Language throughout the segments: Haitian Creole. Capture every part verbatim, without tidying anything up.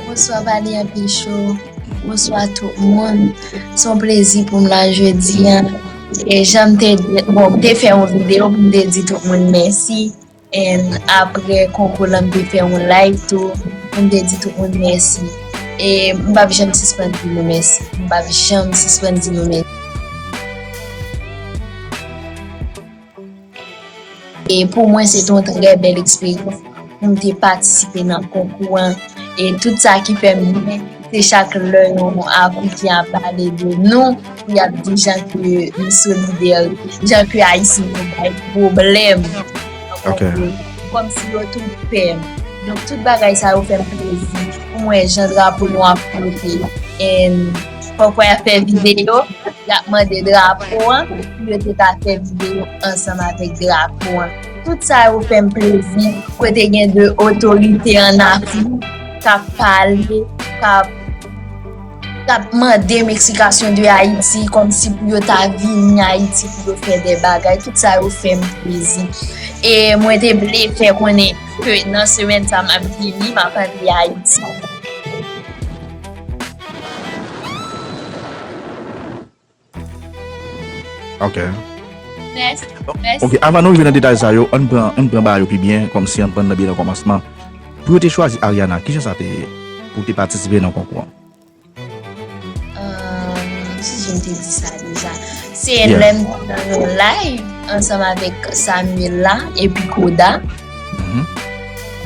Bonswa, Vali Anpil Cho. Bonswa tout moun. Se yon plezi pou m la jodi a. E jan m te di, bon, m te fè yon videyo pou m te di tout moun mèsi. And apre konkou la, m te fè yon live tou pou m te di tout moun mèsi. E m p ap janm sispann di nou mèsi. M p ap janm sispann di nou mèsi. E pou mwen, se te yon trè bèl eksperyans pou m te patisipe nan konkou an. E tout sa ki fè m byen, se chak lè yon Afriken ap pale de nou, pou y ap di jan ke nou solidè, jan ke Ayisyen yo bay pwoblèm. Ok. Kòmsi yo tou pè m. Donk, tout bagay sa yo fè m plezi. Pou mwen, jan drapo nou ap flote. And pafwa y ap fè videyo, y ap mande drapo an, pou yo te ka fè videyo ansanm avèk drapo an. Tout sa yo fè m plezi, kote gen de otorite ann Afrik k ap pale, k ap, k ap mande m eksplikasyon de Ayiti, kòmsi pou yo ta vini Ayiti pou yo fè de bagay. Tout sa yo fè m plezi. E mwen te vle fè konnen ke nan semèn sa, m ap vini, m ap antre Ayiti. Ok. Mèsi. Ok, avan nou rive nan detay sa yo, ann pran, ann pran bagay yo pi byen, kòmsi ann pran nan byen nan kòmansman. Pou yo te chwazi Ariana, kijan sa te ye pou te patisipe nan konkou an? Ehm, si jan m te di sa deja. Se lè m te nan yon live ansanm avèk Samuela epi Koda.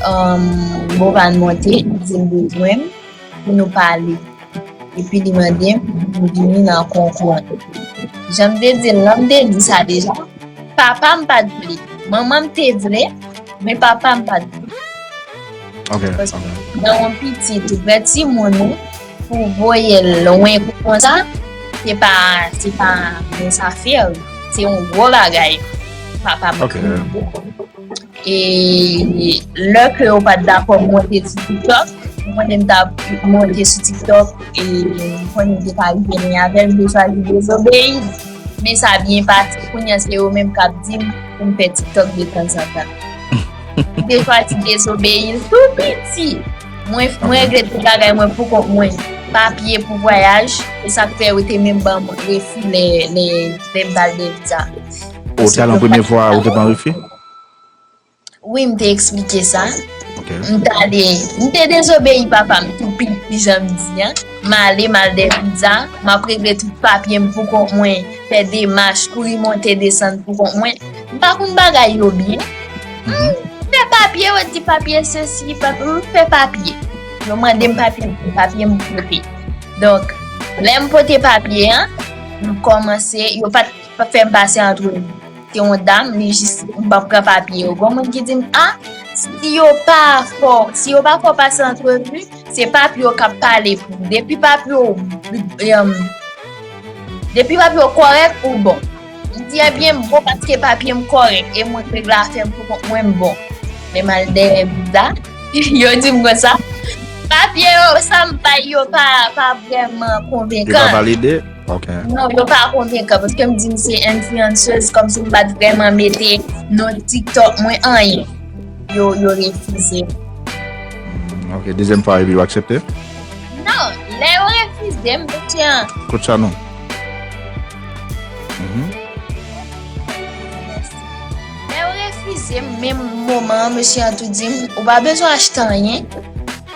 Ehm, Bovan monte, li di l bezwen m pou nou pale. Epi li mande m pou m vini nan konkou an. Jan m te di l lan, m te di sa deja. Papa m pa t vle. Manman m te vle, men papa m pa t vle. Ok, ok. Paske nan yon pitit, ou pran timoun ou, pou voye l lwen konsa, se pa, se pa mens afè. Se yon gwo bagay. Papa m. Ok. E lè ke yo pa t dakò m monte sou TikTok, m konnen m t ap monte sou TikTok, e m konnen m te ka rive lwen avè l, m te chwazi dezobeyi. Men sa byen pase, kounye a se yo menm k ap di m pou m fè TikTok detanzantan. M te chwazi dezobeyi l tou piti. Mwen, mwen regle tout bagay mwen pou kont mwen. Papye pou vwayaj, e sa k fè yo te menm ban m refi lè, lè, lè m t al de viza. Ou te al an premye fwa, ou te pran refi? Wi, m te eksplike sa. Ok. M t ale, m te dezobeyi papa m tou piti, jan m di an. M ale, m al de viza, m ap regle tout papye m pou kont mwen, fè demach, kouri monte desann pou kont mwen. M pa konn bagay yo byen. M fè papye, yo di papye sesi, papye, m fè papye. Yo mande m papye, m fè papye, m pote. Donk, lè m pote papye an, m kòmanse, yo pa t fè m pase antrevi. Se yon dam, li jis, m p ap pran papye yo. Gon moun ki di m, a, si yo pa fè w, si yo pa fè w pase antrevi, se papye w k ap pale pou ou. Depi papye w, em, depi papye w kòrèk, ou bon. M di, ebyen, m bon paske papye m kòrèk e mwen k regle afè m pou kont mwen, m bon. Men m al dèyè viza, yo di m konsa, papye yo, sa m bay yo pa, pa vrèman konvenkan. Yo pa valide? Ok. Non, yo pa konvenkan, paske m di m se influenceuse, kòmsi m pa t vrèman mete non TikTok mwen, anyen. Yo, yo refize m. Ok, dezyèm fwa, epi yo aksepte? Non, lè yo refize m, mesye an. Kot sa non? Lè yo refize m, menm moman an, mesye an tou di m, ou pa bezwen achte anyen.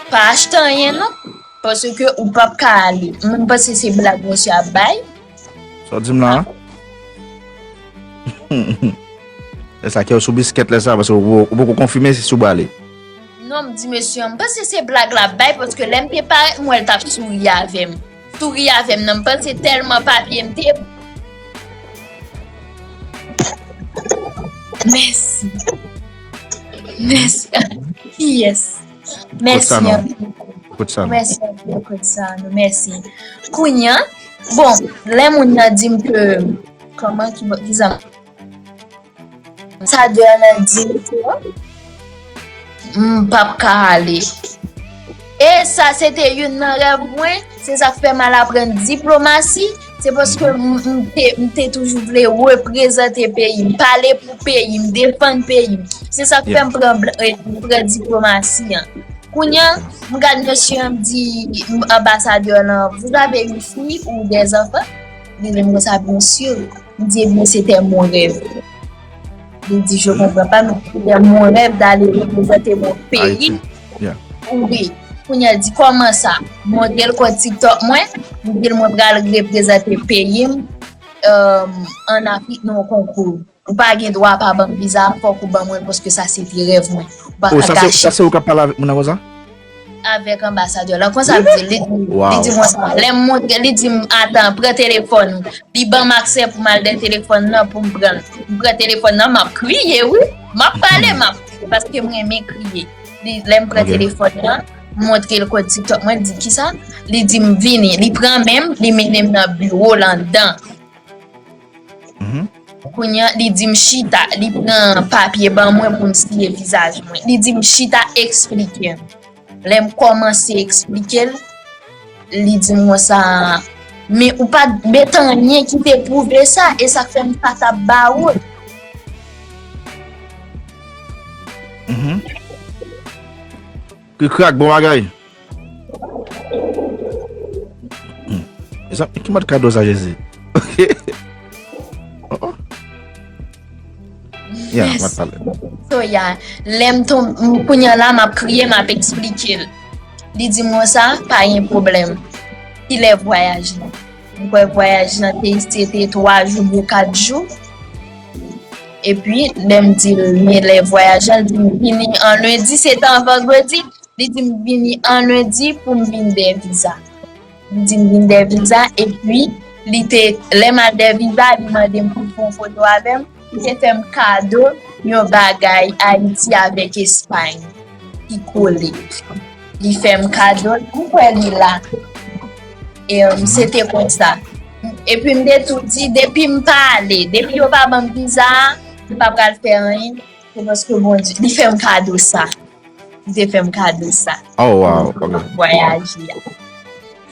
Pa achte anyen, non. Paske ou p ap ka ale. Mwen panse se blag mesye ap bay. Sa w di m la a? Lè sa kè w sou biskèt lè sa, paske ou, ou poko konfime si sou bale. Non, m di mesye an, m panse se blag l ap bay, paske lè m te parèt, m wè l t ap souri avè m. Souri avè m nan, m panse tèlman papye m te. Mèsi. Mèsi. Yes. Mèsi anpil. Kot sa non? Mèsi anpil, kot sa non. Mèsi. Kounye a, bon, lè moun nan di m ke, kòman ki, ki sa, sa de nan di m ke m p ap ka ale. E sa, se te youn nan rèv mwen. Se sa k fè m al aprann diplomasi. Se paske m, m te, m te toujou vle reprezante peyi m, pale pou peyi m, defann peyi m. Se sa k fè m pran, eh, m pran diplomasi an. Kounye a, m gad mesye an, m di, m, anbasadè lan, vous avez une fille ou des enfants? Li di m konsa, bien sûr. M di, ebyen, c'était mon rêve. Li di, je comprends pas, mais c'était mon rêve d'aller représenter mon pays. Wi. Kounye a, l di, kòman sa? M montre l kont TikTok mwen, m di l mwen pral reprezante peyi m, euh, ann Afrik nan yon konkou. Ou pa gen dwa pa ban m viza, fòk ou ban mwen l, paske sa se te rèv mwen. Ou pa ka gache. Sa se ou k ap pale avèk moun nan konsa? Avèk anbasadè lan. Konsa l di, li, li di m konsa. Lè m montre, li di m, atan, pran telefòn ou. Li ban m aksè pou m al dèyè telefòn nan pou m pran l. M pran telefòn nan, m ap kriye, wi. M ap pale, m ap kriye, paske m renmen kriye. Li, lè m pran telefòn nan, m montre l kòd TikTok mwen, li di, kisa? Li di m vini. Li pran men m, li mennen m nan biwo l anndan. Kounye a, li di m chita, li pran papye ban mwen pou m siye vizaj mwen. Li di m chita, eksplike m. Lè m kòmanse eksplike l, li di m konsa, men ou pa t met anyen ki te pwouve sa, e sa k fè m pa t ap ba ou l. Krik krak, bon bagay. Hmm. Mezanmi, ki mòd kado sa, Jezi? Oh, oh. Ya, m ap pale. So, ya, lè m tonbe, m, kounye a la, m ap kriye, m ap eksplike l. Li di m konsa, pa gen pwoblèm. Kilè vwayaj lan? M kwè vwayaj lan te, se te twa jou, kat jou. Epi, lè m di l, men lè vwayaj lan, l di m vini an lendi, se te an vandredi. Li di m vini an lendi pou m vin dèyè viza. Li di m vin dèyè viza, epi li te, lè m al dèyè viza, li mande m pou l fè yon foto avè m. Li te fè m kado yon bagay Ayiti avèk Espay ki kole. Li fè m kado l, m kwè li la. E, um, se te konsa. Epi m te tou di, depi m pa ale, depi yo pa ban m viza a, m pa pral fè anyen. Se paske Bondye, li fè m kado sa. Li te fè m kado sa. Oh, wow, ok. Vwayaje a.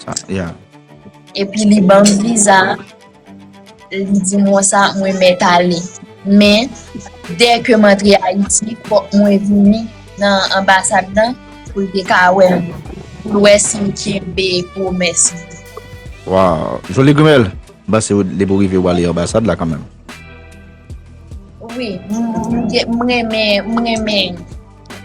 Sa, yeah. Epi li ban m viza, li di m konsa, mwen mèt ale. Men, dèke m antre Ayiti, fòk mwen vini nan anbasad lan pou l te ka wè m, pou l wè si m kenbe pwomès mwen. Wow, Jolie Grimel, m panse w, depi w rive, w ale anbasad la kanmenm. Wi, m, m, m renmen, m renmen,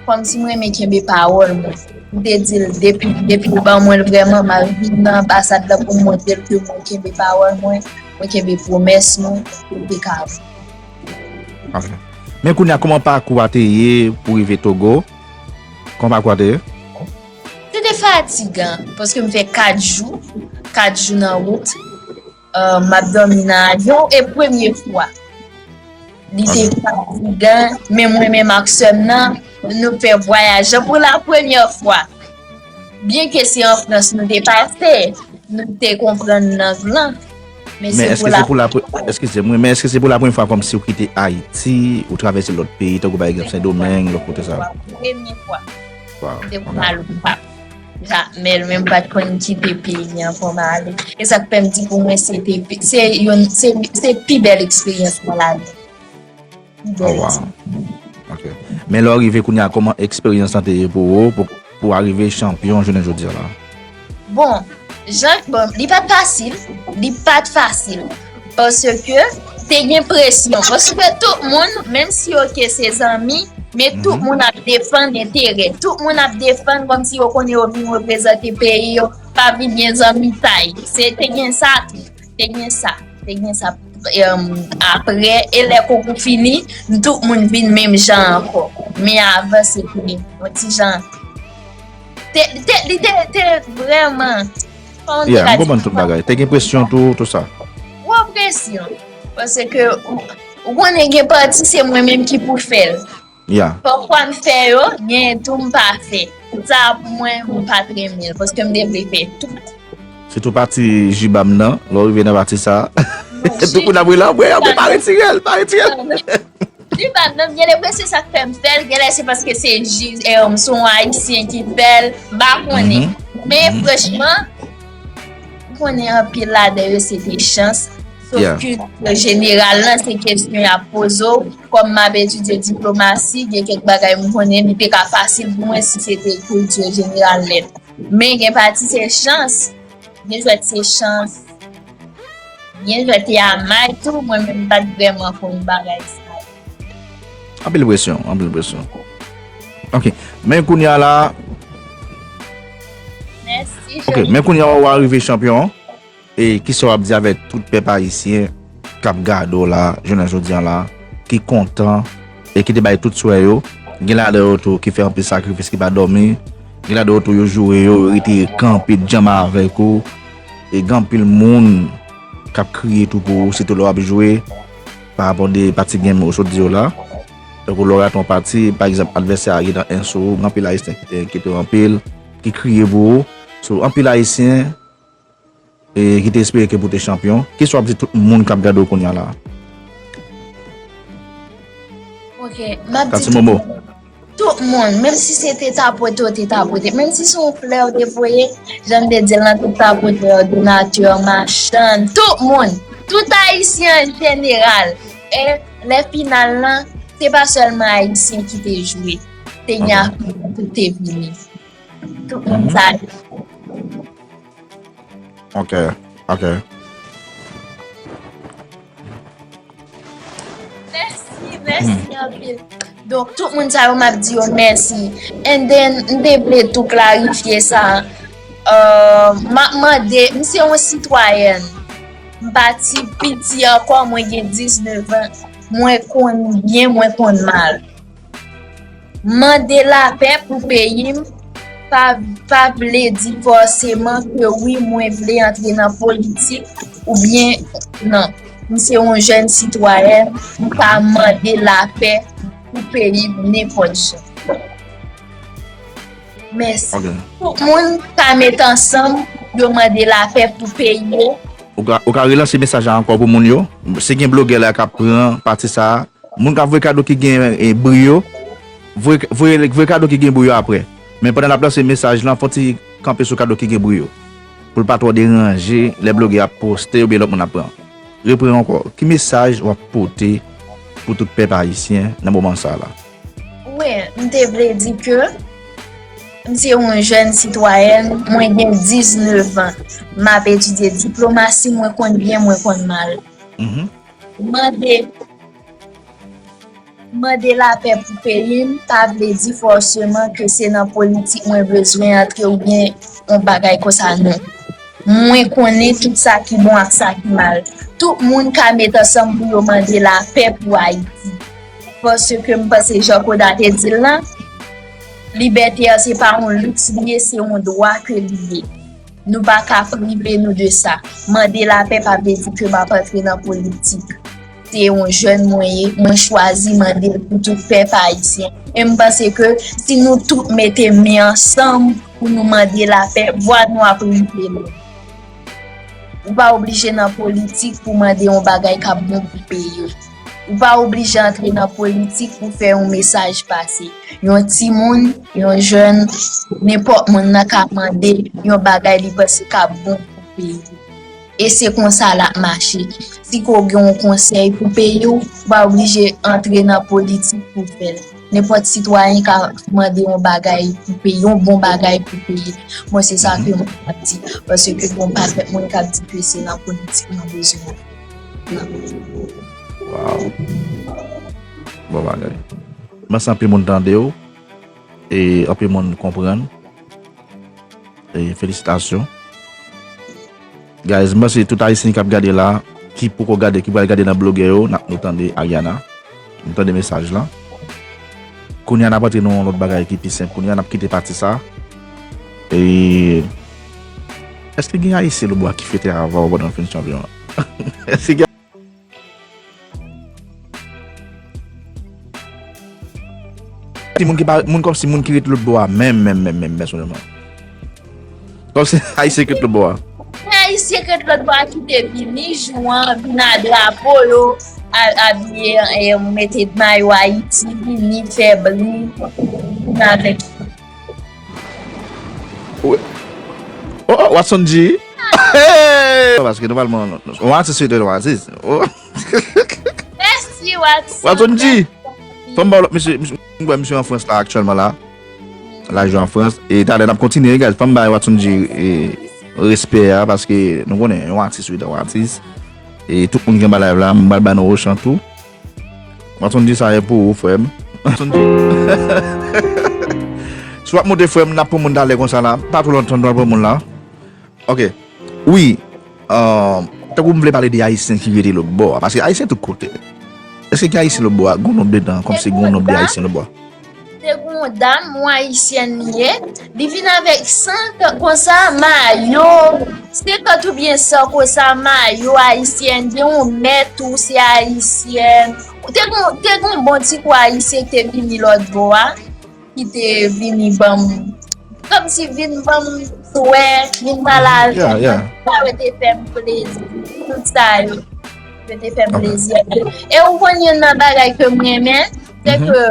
kòmsi m renmen kenbe pawòl mwen. M te di l, depi, depi w ban mwen l vrèman, m al vin nan anbasad la pou m montre l ke mwen kenbe pawòl mwen, mwen kenbe pwomès mwen, pou l te ka vini. Ok. Men kounye a, kòman pakou a te ye pou rive Togo? Kòman pakou a te ye? Se te fatigan, paske m fè kat jou, kat jou nan wout. Euh, m ap dòmi nan avyon, e premye fwa. Li te fatigan, men mwen menm ak sè m nan, nou fè vwayaj lan pou la premyè fwa. Byenke se an Frans nou te pase, nou te konprann lang lan, men se pou la, eskize m, wi, men èske se pou la premyè fwa kòmsi ou kite Ayiti, ou travèse lòt peyi, tankou pa egzanp Sendomeng, lòt kote sa? Premye fwa. Wow, se te pou la lòt fwa. Jamè, mwen m pa t konn kite peyi an pou m ale. E sa k fè m di pou mwen se te pi, se youn, se, se pi bèl eksperyans nan lavi. Pi bèl eksperyans. Oh, wow. Ok. Men lè w rive kounye a, kòman eksperyans lan te ye pou ou, pou, pou w arive chanpyon jounen jodi a la? Bon, jan, bon, li pa t fasil, li pa t fasil. Paske te gen presyon. Paske tout moun, menm si yo ke se zanmi, men tout moun ap defann enterè. Tout moun ap defann kòmsi yo konnen yo vin reprezante peyi yo, pa vin gen zanmitay. Se te gen sa tou. Te gen sa. Te gen sa. Em, apre, e lè konkou fini, tout moun vin menm jan ankò. Men avan, se te yon ti jan. Te, te, li te, te vrèman. Yeah, m konprann tout bagay. Te gen presyon tou, tout sa. Gwo presyon. Paske ou, ou konnen gen pati se mwen menm ki pou fè l. Yeah. Pafwa m fè yo, gen tou m pa fè. Sa pou mwen, m pa t renmen l, paske m te vle fè tout. Sitou pati jiba m nan, lè w rive nan pati sa. Tout moun ap rele, "Wè, wè, pa retire l, pa retire l." Li pa menm, gen lè se sa k fè m fè l, gen lè se paske se jis, eh, m se yon Ayisyen ki fè l, m pa konnen. Men franchman, m konnen anpil ladan yo se te chans. Sof kilti jeneral lan, se kesyon y ap poze w. Kòm m ap etidye diplomasi, gen kèk bagay m konnen, li te ka fasil pou mwen si se te kilti jeneral nèt. Men gen pati se chans, gen jwèt se chans, gen jwèt se amay tou, mwen menm m pa t vrèman konn bagay sa yo. Anpil presyon, anpil presyon. Ok, men kounye a la. Mèsi. Ok, men kounye a w arive chanpyon. E kisa w ap di avèk tout pèp ayisyen k ap gade w la, jounen jodi a la, ki kontan e ki te bay tout swè yo? Gen ladan yo tou ki fè anpil sakrifis, ki pa dòmi. Gen ladan yo tou yo joure, yo rete kanpe djanm avèk ou. E gen anpil moun k ap kriye tou pou ou, sitou lè w ap jwe, pa rapò de pati game ou sot di yo la. Tankou lè w rate yon pati, pa egzanp, advèsè a gen nan en sou ou, gen anpil ayisyen ki te enkyete w anpil, ki kriye pou ou. So, anpil ayisyen e ki te espere ke pou te chanpyon. Kisa w ap di tout moun k ap gade w kounye a la? Ok, m ap di tout moun, tout moun, menm si se te tapote w te tapote, menm si se yon flè w te voye, jan m te di l nan, tout tapotè, òdinatè, machann, tout moun, tout ayisyen an jeneral. E lè final lan, se pa sèlman ayisyen ki te jwe, se gen Afriken tou te vini. Tout moun sa yo. Ok, ok. Mèsi, mèsi anpil. Donk, tout moun sa yo, m ap di yo mèsi. And then, m te vle tou klarifye sa. Euh, m ap mande, m se yon sitwayèn. M pa ti piti ankò, mwen gen diznèf an. Mwen konn byen, mwen konn mal. Mande lapè pou peyi m pa, pa vle di fòseman ke wi, mwen vle antre nan politik oubyen non. M se yon jèn sitwayèn, m ka mande lapè pou peyi m nenpòt jan. Mèsi. Tout moun ka met ansanm, yo mande lapè pou peyi yo. Ou ka, ou ka relanse mesaj la ankò pou moun yo? Si gen blogè la k ap pran pati sa a, moun k ap voye kado ki gen e, bri yo, voye, voye, voye kado ki gen bri yo apre. Men pandan n ap lanse mesaj lan, fè yon ti kanpe sou kado ki gen bri yo. Pou l pa twò deranje lè blogè ap poste oubyen lòt moun ap pran. Repran ankò. Ki mesaj w ap pote pou tout pèp ayisyen nan moman sa la? Wi, m te vle di ke m se yon jèn sitwayèn, mwen gen diznèf an. M ap etidye diplomasi, mwen konn byen, mwen konn mal. Mande, mande lapè pou peyi m pa vle di fòseman ke se nan politik mwen bezwen antre oubyen yon bagay konsa, non. Mwen konnen tout sa ki bon ak sa ki mal. Tout moun ka met ansanm pou yo mande lapè pou Ayiti. Paske m panse jan Koda te di l lan, libète a se pa yon liks li ye, se yon dwa ke li ye. Nou pa ka prive nou de sa. Mande lapè pa vle di ke m ap antre nan politik. Se yon jèn mwen ye, mwen chwazi mande l pou tout pèp ayisyen. E m panse ke si nou tout mete men ansanm pou nou mande lapè, vwa nou ap rive lwen. Ou pa oblije nan politik pou mande yon bagay k ap bon pou peyi w. Ou pa oblije antre nan politik pou fè yon mesaj pase. Yon timoun, yon jèn, nenpòt moun nan ka mande yon bagay li panse k ap bon pou peyi. E se konsa l ap mache. Si ke w gen yon konsèy pou peyi w, ou pa oblije antre nan politik pou fè l. Nenpòt sitwayen ka mande yon bagay pou peyi, yon bon bagay pou peyi. Mwen se sa ke mwen ap di. Paske gen yon pakèt moun k ap di ke se nan politik mwen bezwen antre. Wow. Bon bagay. Mèsi anpil moun tande w. E anpil moun konprann. E felisitasyon. Guys, m panse tout ayisyen k ap gade la, ki poko gade, ki pral gade nan blogè yo, n ap nou tande Ariana. Nou tande mesaj lan. Kounye a n ap antre nan yon lòt bagay ki pi senp. Kounye a n ap kite pati sa. E èske gen ayisyen Lobwa ki fete avè w pandan w fin chanpyon an? Èske gen Ti moun ki pa, moun kòmsi moun ki ret lòt bò a menm, menm, menm, menm, pèsonèlman. Kòmsi Ayisyen ki ret lòt bò a. Gen Ayisyen ki ret lòt bò a ki te vini, jou an, vin a drapo yo, a, abiye, e, mete mayo Ayiti, vini, fè bri, vin avèk. Wi. Oh, oh, Watson G. Hey! Paske nòmalman, yon atis se yon atis. Oh. Mèsi, Watson. Watson G. Fò m ba w lòt misye, misye, m wè misye an Frans la aktyèlman la. L ap jwe an Frans. E talè n ap kontinye, guys. Fò m bay Watson G, e, respè a, paske nou konnen, yon atis wi, yon atis. E tout moun ki anba live la, m pral ba nou Roshan tou. Watson G, sa e pou ou, frè m. Watson G. Si w ap monte, frè m, n ap pran moun talè konsa la. Pa twò lontan, n ap pran moun la. Ok. Wi. Ahn, tankou m vle pale de Ayisyen ki rete lòt bò a. Paske Ayisyen tout kote. Èske gen Ayisyen lòt bò a? Gen yon nonb de tan, kòmsi gen yon nonb de Ayisyen lòt bò a. Te gen yon dam, yon Ayisyèn li ye. Li vin avèk san konsa, mayo. Senkant oubyen san konsa, mayo Ayisyèn. Gen yon mèt tou, se Ayisyèn. Te gen, te gen yon bon ti kou Ayisyen ki te vini lòt bò a. Ki te vini ban m, kòmsi vin ban m swè, vin pale avè m, yeah, yeah, sa yo te fè m plezi. Tout sa yo, yo te fè m plezi anpil. E ou konn youn nan bagay ke m renmen, se ke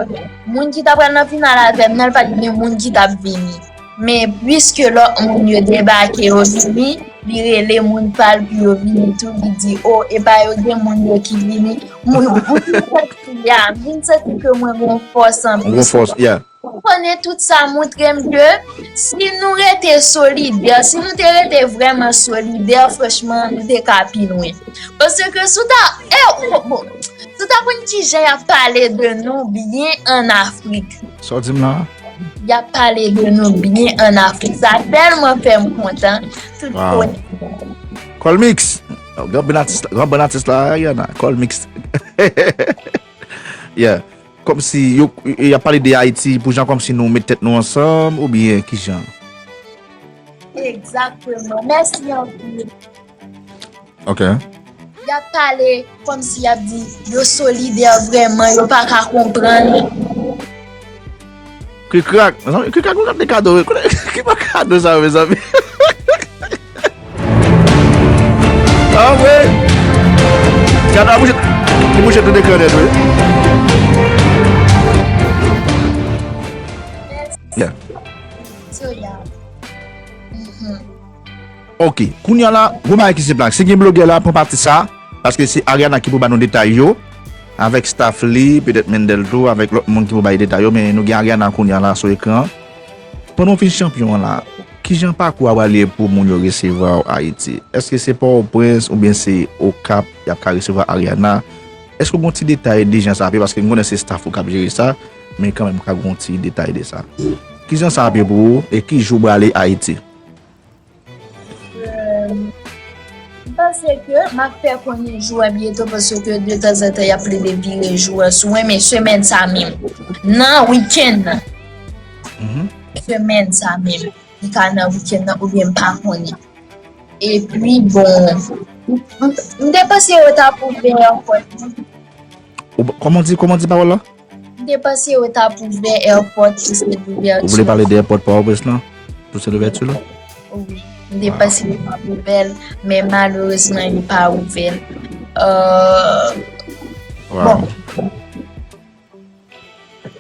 moun ki ta pral nan final avè m nan, li pa t gen moun ki t ap vini. Men piske lòt moun yo debake, yo vini, li rele moun pa l pou yo vini tou, li di, o, epa yo gen moun yo ki vini. Mwen, mwen vin santi, ya, m vin santi ke mwen gen yon fòs anplis. Yon fòs, yeah. Ou konnen tout sa montre m ke si nou rete solidè, si nou te rete vrèman solidè, franchman, nou te ka pi lwen. Paske si w ta, e, bon, bon, si w ta konn kijan y ap pale de nou byen ann Afrik. Sa w di m la? Y ap pale de nou byen ann Afrik. Sa tèlman fè m kontan. Tout kote. Colmix. Gran bon atis, gran bon atis la, Ariana. Colmix. Yeah. Kòmsi yo, y ap pale de Ayiti pou jan kòmsi nou met tèt nou ansanm oubyen kijan? Egzakteman. Mèsi anpil. Ok. Y ap pale kòmsi y ap di yo solidè vrèman, yo pa ka konprann. Krikrak, mezanmi, krikrak, nou ap de kado, wi. Ki pa kado sa, mezanmi? Ah, wi. Gade, mouche, mouche tout ekran nèt, wi. Yeah. So, yeah. Mhm. Ok, kounye a la, gwo bagay ki se plak. Si gen blogè la, pran pati sa, paske se Ariana ki pou ba nou detay yo, avèk staff li, petèt Mendel tou, avèk lòt moun ki pou bay detay yo, men nou gen Ariana kounye a la sou ekran. Pandan w fin chanpyon an la, kijan pakou a pral ye pou moun yo resevwa w Ayiti? Èske se Pòtoprens oubyen se Okap y ap ka resevwa Ariana? Èske w gen yon ti detay de jan sa ap ye? Paske m konnen se staff ou k ap jere sa, men kanmenm ka gen yon ti detay de sa. Kijan sa ap ye pou ou e ki jou w prale Ayiti? Euh, m panse ke m ap fè konnen jou a byento paske de tanzantan y ap plede vire jou a sou mwen, men semèn sa menm, nan wikenn nan, semèn sa menm, li ka nan wikenn nan oubyen m pa konnen. Epi, bon, m, m, m te panse yo t ap ouvè ankò. Ou, kòman w di, kòman w di pawòl la? M te panse yo t ap ouvè airport pou sèt louvèti. Ou vle pale de airport Pòtoprens lan? Pou sèt louvèti la? Wi. M te panse yo t ap ouvè l, men malerezman, yo pa ouvè l. Euh, bon.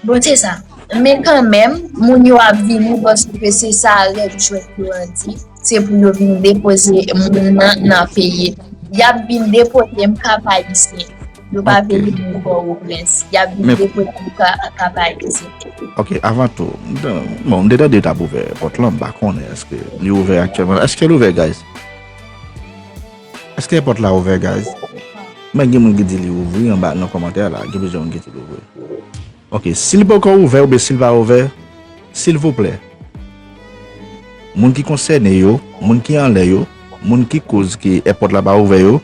Bon, se sa. Men kanmenm, moun yo ap vini paske se sa règ jwèt yo an di. Se pou yo vin depoze moun nan nan peyi. Y ap vin depoze m kap ayisyen. Yo pa vle vin Pòtoprens. Y ap vin depoze m ka, kap ayisyen. Ok, avan tou, m te, bon, m te tande yo t ap ouvè pòt lan, m pa konnen èske li ouvè aktyèlman. Èske l ouvè, guys? Èske pòt la ouvè, guys? Men gen moun ki di li ouvri anba nan kòmantè la, gen plizyè moun ki di li ouvri. Ok, si l poko ouvè oubyen si l pa ouvè, silvouplè, moun ki konsène yo, moun ki anlè yo, moun ki koz ke èpòt la pa ouvè yo,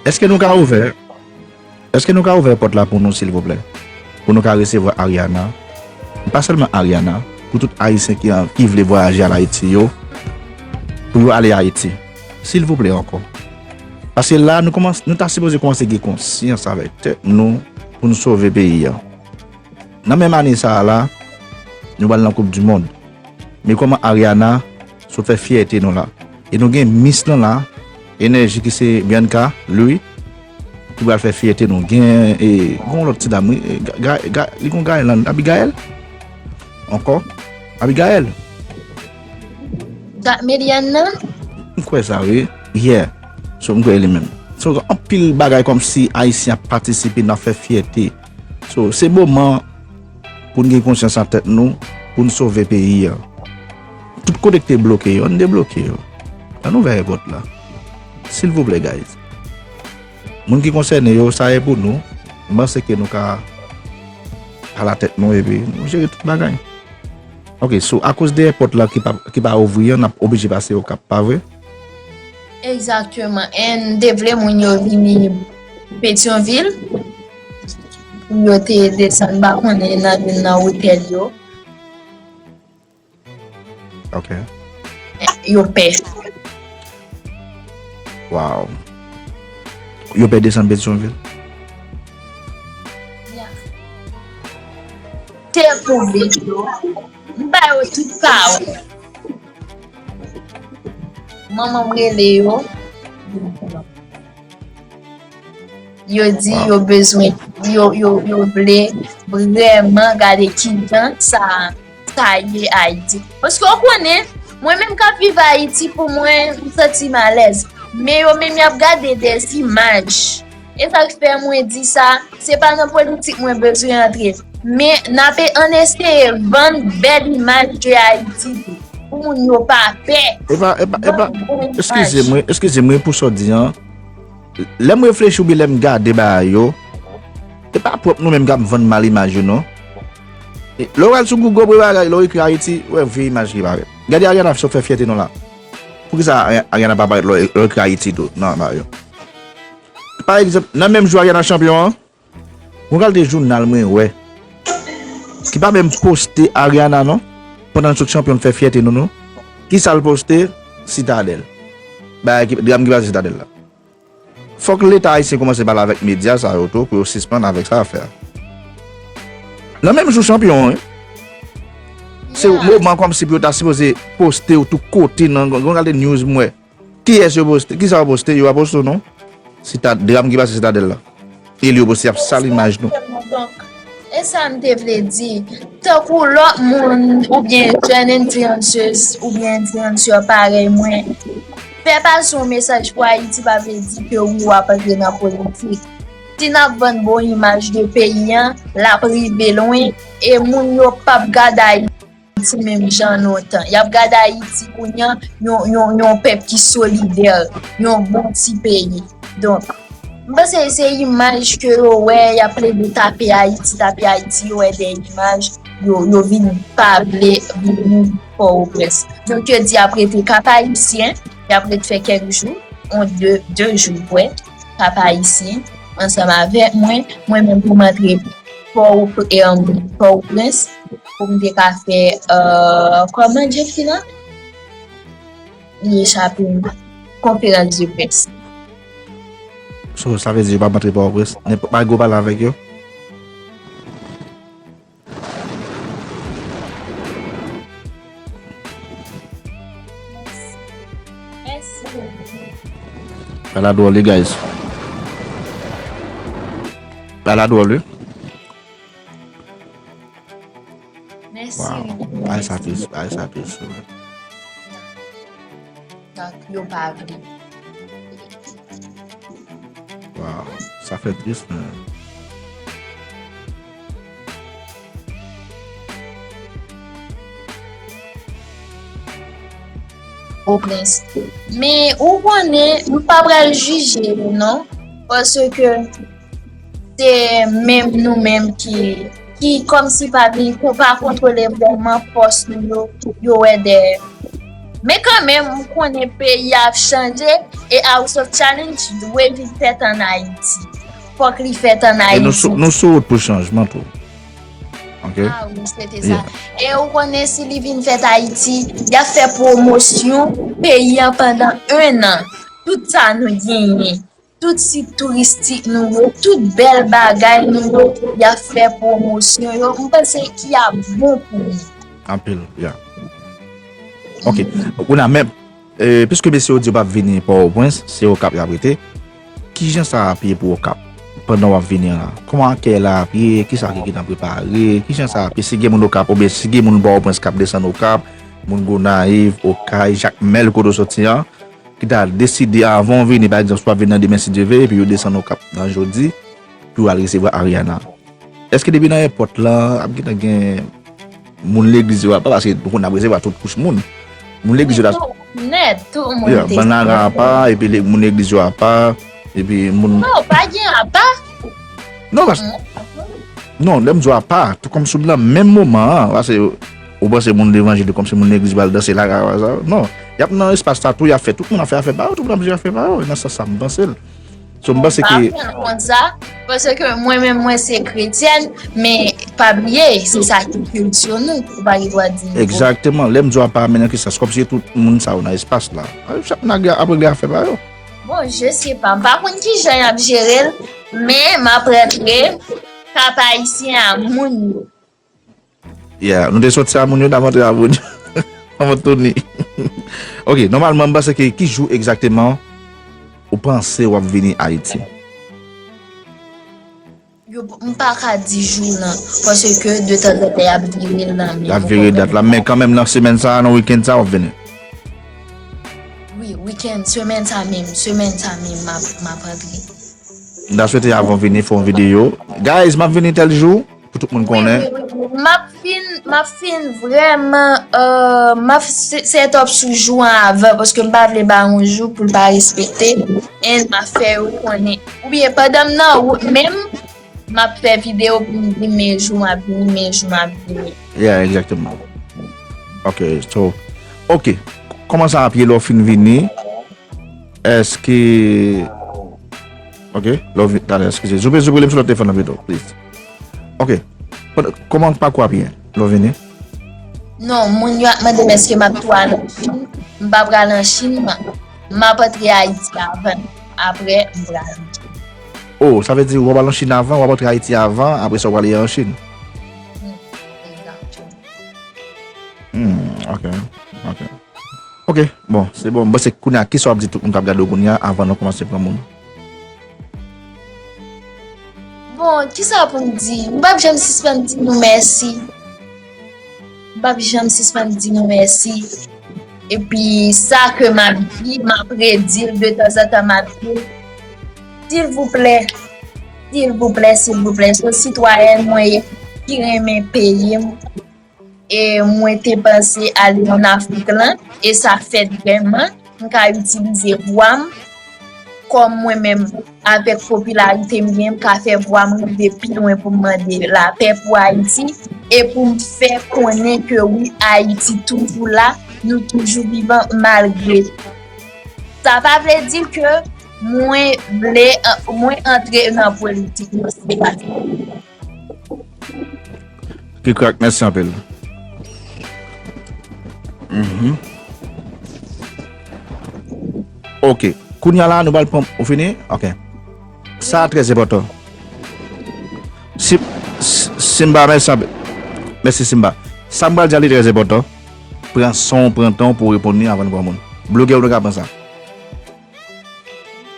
èske nou ka ouvè, èske nou ka ouvè pòt la pou nou, silvouplè? Pou nou ka resevwa Ariana, pa sèlman Ariana, pou tout Ayisyen ki an, ki vle vwayaje al Ayiti yo, pou yo ale Ayiti. Silvouplè ankò. Paske la, nou kòmanse, nou ta sipoze kòmanse gen konsyans avèk tèt nou pou nou sove peyi a. Nan menm ane sa a la, nou pral nan Koup di Mond. Men kòman Ariana sot fè fyète nou la. E nou gen Miss lan la, Enèji ki se Bianca Louis, ki pral fè fyète nou. Gen, e, gen yon lòt ti dam, wi, e, Ga-, Ga-, Ga-, li gon Gaël lan, Abigaël? Ankò? Abigaël? Ga-, Meliane nan? M kwè sa, wi. Yeah. So, m kwè li menm. So, anpil bagay kòmsi Ayisyen ap patisipe nan fè fyète. So, se moman pou n gen konsyans nan tèt nou, pou n sove peyi a. Tout kote ki te bloke yo, ann debloke yo. Ann ouvè èpòt la. Silvouplè, guys. Moun ki konsène yo, sa e pou nou. M panse ke nou ka pale a tèt nou epi nou jere tout bagay. Ok, so, akoz de èpòt la ki pa, ki pa ouvri an, n ap oblije pase Okap, pa vre? Egzakteman. And te vle moun yo vini Petyonvil pou yo te desann, m pa konnen, nan youn nan otèl yo. Ok. Yo pè. Wow. Yo pè desann Petyonvil? Ya. Te pou vit yo. M ba yo tout kawon. Manman m rele yo. Yo di yo bezwen, yo, yo, yo vle vrèman gade kijan sa, sa ye Ayiti. Paske w konnen, mwen menm k ap viv Ayiti, pou mwen, m santi m alèz. Men yo menm y ap gade de imaj. E sa k fè mwen di sa, se pa nan politik mwen bezwen antre. Men n ape, ann eseye vann bèl imaj de Ayiti pou moun yo pa pè. Epa, epa, epa, eskize mwen, eskize mwen pou sa w di an. Lè m reflechi oubyen lè m gade bagay yo, e pa pwòp nou menm k ap vann mal imaj yo, non. E, lè w al sou Google pou bagay, lè w ekri Ayiti, w wè vye imaj ki parèt. Gade Ariana sa w fè fyète nou la. Poukisa Ari-, Ariana pa parèt lè w, lè w ekri Ayiti tou nan bagay yo? Pa egzanp, nan menm jou Ariana chanpyon an, yon kalite jounal mwen wè, ki pa menm poste Ariana non, pandan l sot chanpyon, l fè fyète nou, non. Kisa l poste? Sitadèl. Bagay ki, dram ki pase Sitadèl la. Fòk Leta ayisyen kòmanse pale avèk medya sa yo tou pou yo sispann avèk sa afè a. Nan menm jou chanpyon an, wi. Se moman kòmsi pou yo ta sipoze poste w tout kote nan yon kalite news m wè. Kiyès yo poste? Kisa yo poste? Yo pa poste w non. Se ta dram ki pase Sitadèl la. E li yo poste, y ap sal imaj nou. Donk, e sa m te vle di. Tankou lòt moun oubyen jèn influencers oubyen influencer parèy mwen, fè pase yon mesaj pou Ayiti pa vle di ke wi w ap antre nan politik. Si n ap vann bon imaj de peyi an, l ap rive lwen e moun yo p ap gade Ayiti menm jan lontan. Y ap gade Ayiti kounye a, yon, yon, yon pèp ki solidè, yon bon ti peyi. Donk, m panse se imaj ke yo wè, y ap plede tape Ayiti, tape Ayiti, yo wè de imaj, yo, yo vin pa vle vini Pòtoprens. Donk, yo di y ap rete Kap Ayisyen, y ap ret fè kèk jou, yon de, de jou, vre, Kap Ayisyen, ansanm avèk mwen, mwen menm pou m antre Pò, e, um, Pòtoprens, pou m te ka fè, euh, kòman Jeffrey la? Li echape m. Konferans de près. So, sa vle di yo p ap antre Pòtoprens? Nenpòt bagay ou pale avèk yo? Bagay la dwòl, wi, guys. Bagay la dwòl, wi. Mèsi. Wow. Bagay sa tris, bagay sa tris, wi. Donk, yo pa vle. Wow, sa fè tris, men. Pòtoprens. Men, ou konnen, m pa pral jije yo, non. Paske se menm nou menm ki, ki kòmsi pa vin, pa kontwole vrèman fòs nou yo, yo wè dèyè. Men kanmenm, m konnen peyi a ap chanje e House of Challenge dwe vin fèt ann Ayiti. Fòk li fèt ann Ayiti. E nou sou, nou sou wout pou chanjman tou. Ok? Ah wi, se te sa. Yeah. E ou konnen si li vin fèt Ayiti, y ap fè pwomosyon peyi an pandan en an. Tout sa nou genyen. Tout sit touristik nou yo, tout bèl bagay nou yo, y ap fè pwomosyon yo. M panse ki ap bon pou nou. Anpil, ya. Ok. Kounye a menm, e, piske mesye yo di yo p ap vini Pòtoprens, se Okap y ap rete. Kijan sa ap ye pou Okap pandan w ap vini an la? Kòman akèy la ap ye? Kisa ki gentan prepare? Kijan sa ap ye? Si gen moun Okap oubyen si gen moun Pòtoprens k ap desann Okap, moun Gonayiv, Okay, Jakmèl kote w soti an, ki ta deside avan w vini, pa egzanp, si w ap vin nan demen, si Dye vle, epi yo desann Okap nan jodi, pou yo al resevwa Ariana. Èske depi nan èpòt la, ap gentan gen moun legliz yo apa, paske nou konn ap resevwa tout kouch moun. Moun legliz yo ta. Tout nèt, tout moun. Yeah, te bann la apa, epi le- moun legliz yo apa, epi moun. Non, pa gen apa. Non, pas- non, lè m di w apa, tou kòmsi w nan menm moman an, paske ou panse moun levanjil yo kòmsi moun legliz pral danse la, sa, non. Y ap nan espas la tou, y ap fè, tout moun ap fè afè pa yo, tout moun ap jere afè pa yo, e nan sans sa m panse l. So, m panse ke. M pa konn sa, paske mwen menm, mwen se kretyèn, men pa bliye, se sa ki kilti nou, ou pa gen dwa di nou. Egzakteman, lè m di w apa, men nan ki sans, kòmsi tout moun sa yo nan espas la. Chak moun ap regle afè pa yo. Bon, je sais pas, m pa konn ki jan y ap jere l, men m ap rantre Kap Ayisyen a moun yo. Yeah, nou te soti a moun yo, n ap antre a moun yo. Anvan Tony. Ok, nòmalman, m panse ke ki jou egzakteman ou panse w ap vini Ayiti? Yo, m pa ka di jou nan, paske de tanzantan y ap vire l nan men. Y ap vire dat la, men kanmenm nan semèn sa a, nan wikenn sa a, w ap vini? Wi, wikenn, semèn sa menm, semèn sa menm, m ap, m ap antre. M ta swete avan w vini, fè yon videyo. Guys, m ap vini tèl jou. Pou tout moun konnen. Wi, wi, wi. M ap fin, m ap fin vrèman, euh, m ap se- set up sou jou an avan, paske m pa vle bay yon jou pou l pa respekte. And m ap fè yo konnen. Oubyen pandan m nan wout menm, m ap fè videyo pou m di men jou m ap vini, men jou m ap vini. Yeah, egzakteman. Ok, so, ok. Kòman sa ap ye lè w fin vini? Èske. Ok, love, talè, eskize. Zoupe, zoupe, li m sou lòt telefòn nan pito, please. Ok. Kòman pakou ap ye? Love vini? Non, moun yo ap mande m èske m ap tou al an Chin. M pa pral an Chin, m ap antre Ayiti avan. Apre, m pral an Chin. Oh, sa vle di w ap al an Chin avan, w ap antre Ayiti avan, apre sa w prale an Chin? Hmm, egzakteman. Hmm, ok, ok. Ok, bon, se bon. M panse kounye a, kisa w ap di tout moun k ap gade w kounye a avan nou kòmanse pran moun? Bon, kisa pou m di? M p ap janm sispann di nou mèsi. M p ap janm sispann di nou mèsi. Epi sa ke m ap di, m ap redi l de tanzantan, m ap di l, silvouplè, silvouplè, silvouplè, se yon sitwayèn mwen ye ki renmen peyi m. E mwen te panse ale ann Afrik lan, e sa fèt vrèman. M ka itilize vwa m kòm mwen menm, avèk popilarite m genyen, m ka fè vwa m rive pi lwen pou m mande lapè pou Ayiti, e pou m fè konnen ke wi, Ayiti toujou la, nou toujou vivan malgre tout. Sa pa vle di ke mwen vle, mwen antre nan politik, non, se pa sa. Ki krak, mèsi anpil. Mhm. Ok. Kounye a la, nou pral pran. Ou fini? Ok. Sa a trè enpòtan. Si, si, Simba, mèsi anpil. Mèsi, Simba. Sa m pral di a, li trè enpòtan. Pran san w, pran tan w pou w reponn li avan n pran moun. Blogè, ou ta ka pran sa.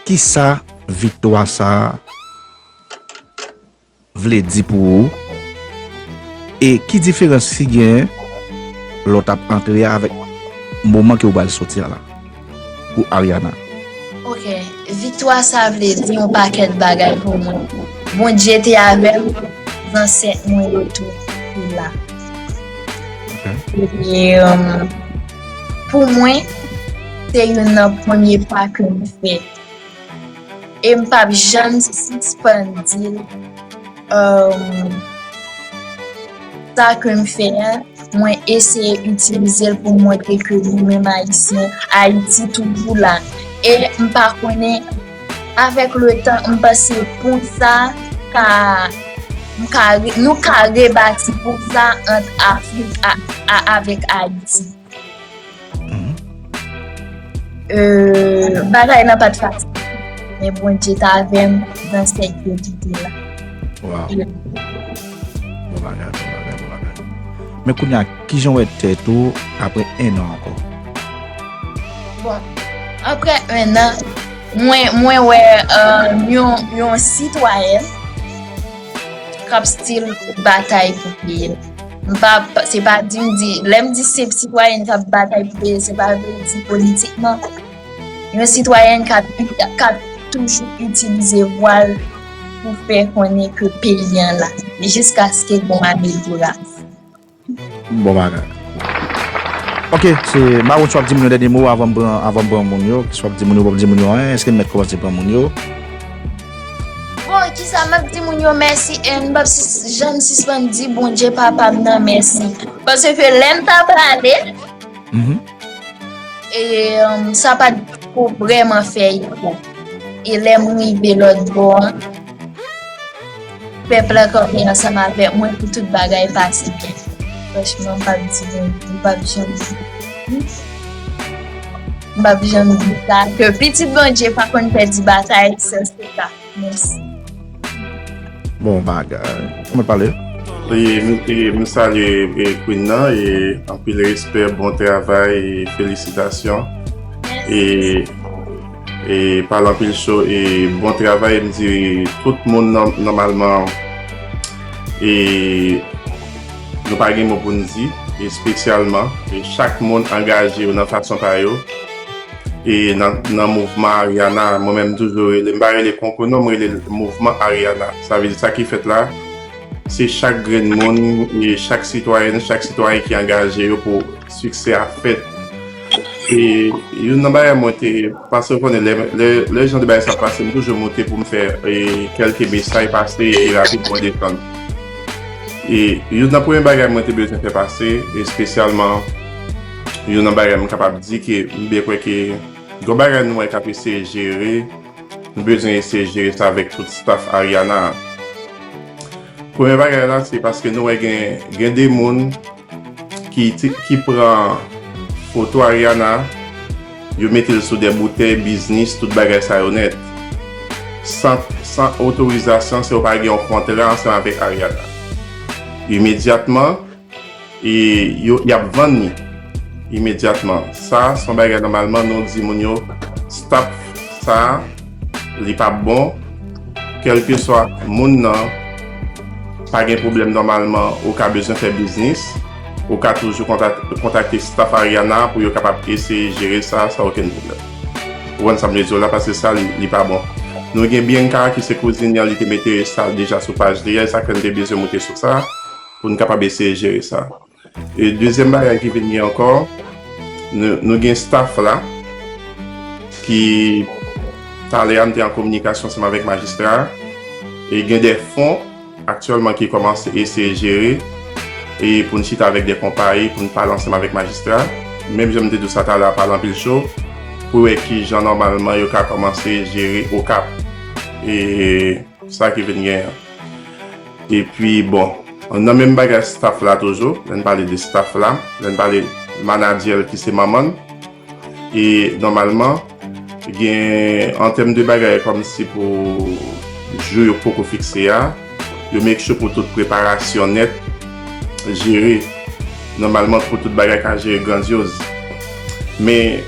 Kisa viktwa sa a vle di pou ou? E ki diferans ki genyen lè w t ap antre a avèk moman ke w pral soti a la pou Ariana? Ok, viktwa sa vle di yon pakèt bagay pou mwen. Bondye te avè m, zansèt mwen yo tou te la. Ok. E, um, pou mwen, se youn nan premye pa ke m fè. E m p ap janm sispann di l, um, sa ke m fè a, mwen eseye itilize l pou montre ke nou menm Ayisyen, Ayiti toujou la. E m pa konnen, avèk letan, m panse pon sa ka, m ka re-, nou ka rebati pon sa ant Afrik a, a, avèk Ayiti. Mhm. Euh, bagay lan pa t fasil, men Bondye t avè m nan sèk yo ki te la. Wow. Bon bagay, bon bagay, bon bagay. Men kounye a, kijan w wè tèt ou apre en an ankò? Bon, apre en an, mwen, mwen wè, euh, yon, yon sitwayèn k ap still batay pou peyi l. M pa, se pa di m di, lè m di se sitwayèn k ap batay pou peyi l, se pa vle di politikman. Yon sitwayèn k ap, k ap toujou itilize vwa l pou fè konnen ke peyi an la, jiskaske gon amelyorasyon. Bon bagay. Ok, se Mawon, si w ap di moun yo dènye mo avan m pran, avan m pran moun yo. Si w ap di moun yo, w ap di moun yo anyen, èske m mèt kòmanse pran moun yo? Bon, kisa m ap di moun yo mèsi, e m p ap sis- janm sispann di Bondye Papa m nan mèsi. Paske lè m ta prale, Mhm. e, um, sa pa t ko vrèman fè efò. E lè m rive lòt bò an, pèp la kanpe ansanm avèk mwen pou tout bagay pase byen. Franchman, m p ap di, m p ap janm di. M p ap janm di sa, ke pitit Bondye pa konn pèdi batay, se se sa. Mèsi. Bon bagay. Kòman pale? E m, e m salye e Queen nan, e anpil respè, bon travay, e felisitasyon. E, e pale anpil cho, e bon travay, m di tout moun nò- nòmalman, e nou pa gen mo pou n di, espesyalman, e chak moun angaje yo nan fason pa yo. E nan, nan mouvman Ariana, mwen menm toujou rele, m pa rele konko non, m rele mouvman Ariana. Sa vle di sa ki fèt la, se chak grenn moun, e chak sitwayèn, chak sitwayen ki angaje yo pou siksè a fèt. E youn nan bagay mwen te, paske w konnen, lè, lè, lè jan de bagay sa pase, m toujou moute pou m fè e, kèlke mesaj pase e rapid mwen desann. E youn nan premye bagay mwen te bezwen fè pase, espesyalman youn nan bagay m kapab di ke m byen kwè ke gon bagay nou wè k ap eseye jere, nou bezwen eseye jere sa avèk tout staff Ariana. Premye bagay la, se paske nou wè gen, gen de moun ki, ti- ki pran foto Ariana, yo mete l sou de boutèy, biznis, tout bagay sa yo nèt. San, san otorizasyon, si w pa gen yon kontra ansanm avèk Ariana. Imedyatman, e yo, y ap vann li. Imedyatman. Sa, se yon bagay nòmalman, nou di moun yo, stop sa, li p ap bon. Kèlkeswa moun nan, pa gen pwoblèm nòmalman, ou ka bezwen fè biznis, ou ka toujou kontak- kontakte staff Ariana pou yo kapab eseye jere sa san okenn pwoblèm. Ou konprann sa m vle di w la, paske sa, li, li pa bon. Nou gen Bianca ki se kouzin li an, li te mete sa deja sou paj li a, e sa fè n te bezwen moute sou sa, pou n kapab eseye jere sa. E dezyèm bagay ki vin gen ankò, nou, nou gen staff la, ki talè a m te an kominikasyon ansanm avèk majistra, e gen de fon aktyèlman ki kòmanse eseye jere, e pou n chita avèk de konpayi, pou n pale ansanm avèk majistra. Menm jan m te di w sa talè a, pale anpil cho, pou wè kijan nòmalman yo ka kòmanse jere Okap. E sa ki vin gen an. Epi, bon, nan menm bagay staff la toujou, lè n pale de staff la, lè n pale manager ki se manman n, e nòmalman, gen, an tèm de bagay kòmsi pou jou yo poko fikse a, yo make sure pou tout preparasyon nèt jere. Nòmalman, pou tout bagay ka jere grandyoz. Men,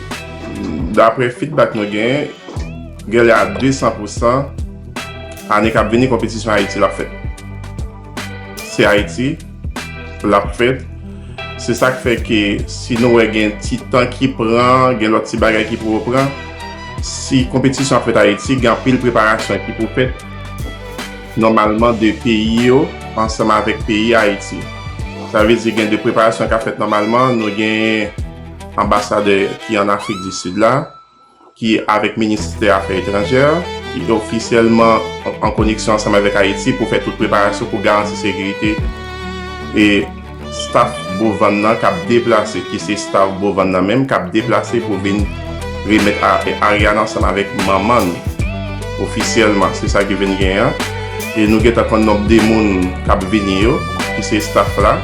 daprè feedback nou genyen, genlè a de san pou san, ane k ap vini, konpetisyon Ayiti l ap fèt. Se Ayiti l ap fèt. Se sa k fè ke si nou wè gen ti tan ki pran, gen lòt ti bagay ki pou repran, si konpetisyon ap fèt Ayiti, gen anpil preparasyon ki pou fèt nòmalman de peyi yo ansanm avèk peyi Ayiti. Sa vle di gen de preparasyon k ap fèt nòmalman. Nou gen anbasadè ki ann Afrik di Sid la, ki avèk ministè afè etranjè, ki ofisyèlman an koneksyon ansanm avèk Ayiti pou fè tout preparasyon pou garanti sekirite e staff Bovann nan k ap deplase, ki se staff Bovann nan menm, k ap deplase pou vin remèt a- Ariana ansanm avèk manman n ofisyèlman. Se sa ki vin genyen an. E nou gentan konn nonb de moun k ap vini yo, ki se staff la.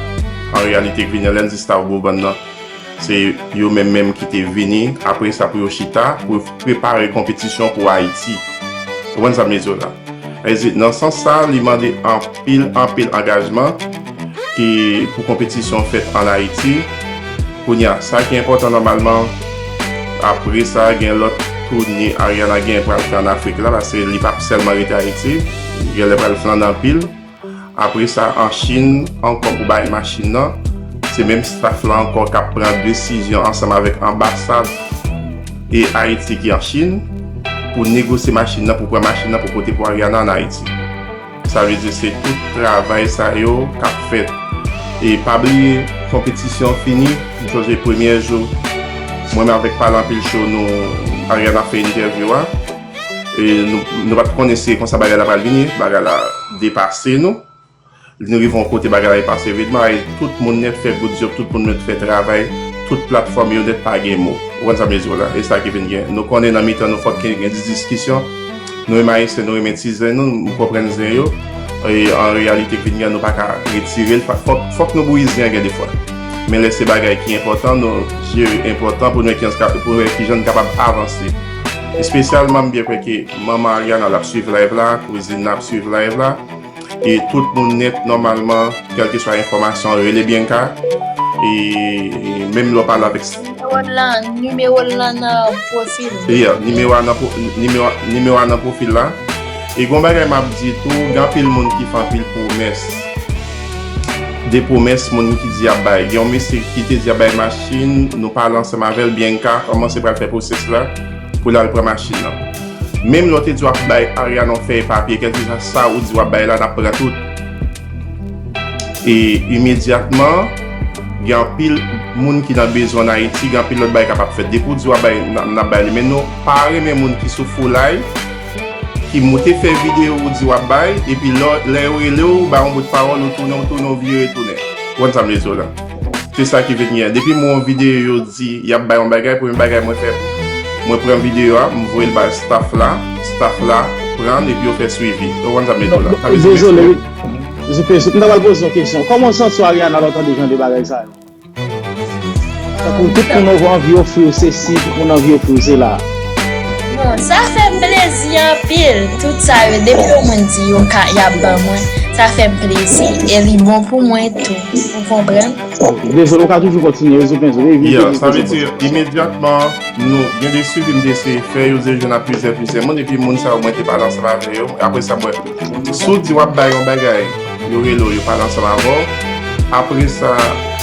An reyalite, k vini an, lè n di staff Bovann nan, se yo menm menm ki te vini apre sa pou yo chita, pou yo prepare konpetisyon pou Ayiti. Ou konprann sa m vle di w la? Sa vle di, nan sans sa, li mande anpil, anpil angajman ki pou konpetisyon fèt ann Ayiti. Kounye a, sa ki enpòtan nòmalman, apre sa, gen lòt toune Ariana gen pral fè ann Afrik la, paske li p ap sèlman rete Ayiti, genlè pral fè ann anpil. Apre sa, an Chin ankò pou bay machin nan, se menm staff la ankò k ap pran desizyon ansanm avèk anbasad e Ayiti ki an Chin pou negosye machin nan, pou pran machin nan, pou pote pou Ariana an Ayiti. Sa vle di se tout travay sa yo k ap fèt. E pa bliye, konpetisyon fini. M sonje premyè jou, mwen menm avèk Pale Anpil Show, nou, Ariana fè entèvyou a. E nou, nou pa t konnen se konsa bagay la pral vini, bagay la depase nou. Nou rive yon kote bagay la pase vitman, e tout moun nèt fè good job, tout moun nèt fè travay, tout platfòm yo nèt pa gen mo. Ou konn sa m vle di w la? E sa ki vin gen. Nou konnen nan mitan nou fòk gen, gen diskisyon. Nou menm Ayisyen, nou renmen ti zen nou, m konprann zen yo. E an reyalite k vin gen, nou pa ka retire l. Fòk, fòk nou bouyi zen an gen defwa. Men lè se bagay ki enpòtan, nou jere enpòtan pou nou wè kijan, pou nou wè kijan n kapab avanse. Espesyalman, m byen kwè ke manman Ariana l ap swiv live la, kouzin nan ap swiv live la. E tout moun nèt nòmalman, kèlkeswa enfòmasyon, rele Bianca. E menm lè w pale avèk Nimewo l lan, nimewo l lan nan pwofil. Yeah, nimewo a nan pwo-, nimewo, nimewo a nan pwofil la. E gon bagay m ap di tou, gen anpil moun ki fè anpil pwomès. De pwomès, moun ki di y ap bay. Gen yon mesye ki te di y ap bay machin, nou pale ansanm avè l, Bianca kòmanse pral fè pwosès la pou l al pran machin nan. Menm lè w te di w ap bay Ariana yon fèy papye, kèlkeswa sa ou di w ap bay la, n ap pran tout. E imedyatman, gen anpil moun ki nan bezwen ann Ayiti, gen anpil lòt bagay k ap fèt. Depi w di w ap bay, n ap, n ap bay li. Men nou pa renmen moun ki sou foulay, ki moute fè videyo ou di w ap bay, epi lè, lè yo rele w, ou bay yon bout pawòl, ou tounen, ou tounen, ou vire tounen. Ou konn sa m vle di w la? Se sa ki vin gen. Depi m wè yon videyo yo di y ap bay yon bagay, premye bagay mwen fè, mwen pran videyo a, m voye l bay staff la, staff la pran l epi yo fè swivi. Ou konn sa m vle di w la? Sa vle di dezole, wi. M ta pral poze yon kesyon. Kòman w santi w, Ariana, lè w tande jan de bagay sa yo? Tankou tout moun anvi ofri w sesi, tout moun anvi ofri w sela. Bon, sa fè m plezi anpil. Tout sa yo, depi yon moun di yo ka, y ap ban mwen, sa fè m plezi. E li bon pou mwen tou. Ou konprann? Dezole, ou ka toujou kontinye, wi, souple, souple, wi, wi, sa vle di, imedyatman, nou, gen de swivi m te eseye fè, yo di yo jwenn ak plizyè, plizyè moun, epi moun sa yo, mwen te pale ansanm avè yo. Apre sa, mwen, si w di w ap bay yon bagay, yo rele w, yo pale ansanm avè w. Apre sa,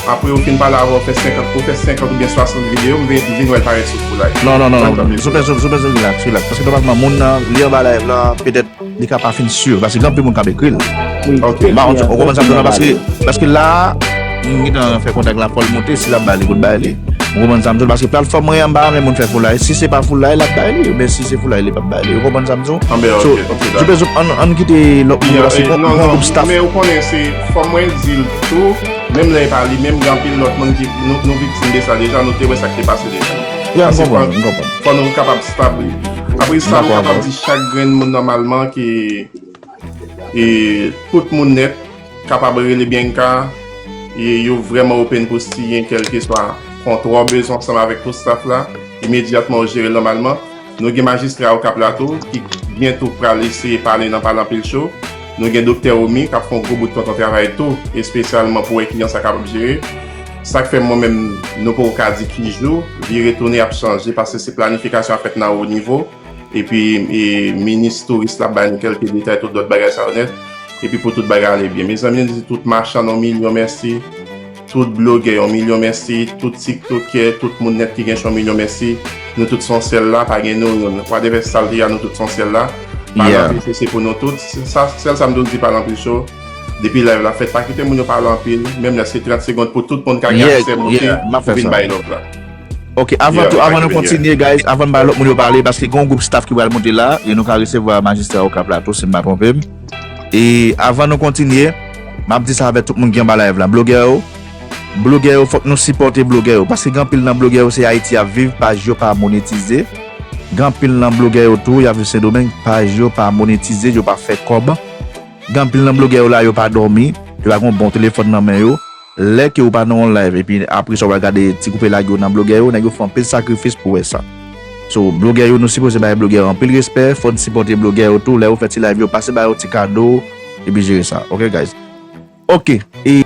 apre yo fin pale avè w, fè senkant, ou fè senkant oubyen swasant videyo, m vin, m vin wè l parèt sou foulay. Non, non, non, non, non. Souple, souple, souple, relax, relax. Paske nòmalman, moun nan, li anba live la, petèt, li ka pa fin si, paske gen anpil moun k ap ekri l. Wi. Ok. M pa konn, ou konprann sa m di w la, paske, paske la, m gentan fè kontak la, fò l monte, si l ap bay li, pou l bay li. Ou konprann sa m di w, paske platfòm mwen an, m pa renmen moun fè foulay. Si se pa foulay, l ap bay li, men si se foulay, li p ap bay li. Ou konprann sa m di w? Anben, ok, ok, dakò. Souple, souple, ann, ann kite lòt moun yo, paske gon, gon gwoup staff. Men ou konnen, se, fò mwen di l tou, menm lè e pa li menm, gen anpil lòt moun ki, nou, nou viktim de sa deja, nou te wè sa k te pase deja. Ya, m konprann, m konprann. Fò nou kapab stab. Apre sa, m kapab di chak grenn moun nòmalman ke, e, tout moun nèt kapab rele Bianca, e yo vrèman open pou siyen kèlkeswa kontra w bezwen ansanm avèk tout staff la. Imedyatman, w jere l nòmalman. Nou gen majistra Okap la tou, ki byento pral eseye pale nan Pale Anpil Show. Nou gen Doktè Omi, k ap fè yon gwo bout tonton travay tou, espesyalman pou wè kijan sa kapab jere. Sa k fè mwen menm, nou poko ka di ki jou, vire tounen ap chanje, paske se planifikasyon ap fèt nan wo nivo. Epi, e, minis touris la bay nou kèlke detay, tout lòt bagay sa yo nèt. Epi pou tout bagay ale byen. Mezanmi, nou di tout machann yon milyon mèsi, tout blogè yon milyon mèsi, tout tiktokè, tout moun nèt ki gen yon milyon mèsi. Nou tout se yon sèl la, pa gen nou youn. Whatever sa l te ye a, nou tout se yon sèl la. Pale Anpil Show se pou nou tout. Sa, sèl sa m dwe di Pale Anpil Show. Depi live la fèt, pa kite moun yo pale anpil. Menm lè se trant segonn pou tout moun ka gen aksè monte pou vin bay love la. Ok, avan tou, avan nou kontinye, guys, avan n bay lòt moun yo pale, paske gen yon gwoup staff ki pral monte la, e nou ka resevwa majistra Okap la tou, si m pa twonpe m. E avan nou kontinye, m ap di sa avèk tout moun ki anba live la. Blogè yo, blogè yo, fòk nou sipòte blogè yo, paske gen anpil nan blogè yo, se Ayiti y ap viv, paj yo pa monetize. Gen anpil nan blogè yo tou, y ap viv Sendomeng, paj yo pa monetize, yo pa fè kòb. Gen anpil nan blogè yo la, yo pa dòmi, yo pa gen yon bon telefòn nan men yo. Lè ke ou pa nan yon live, epi apre sa, ou al gade ti koupe lage yo nan blogè yo, nèg yo fè anpil sakrifis pou wè sa. So, blogè yo, nou sipoze bay blogè yo anpil respè, fò n sipòte blogè yo tou, lè yo fè ti live yo, pase ba yo ti kado, epi jere sa. Ok, guys? Ok, e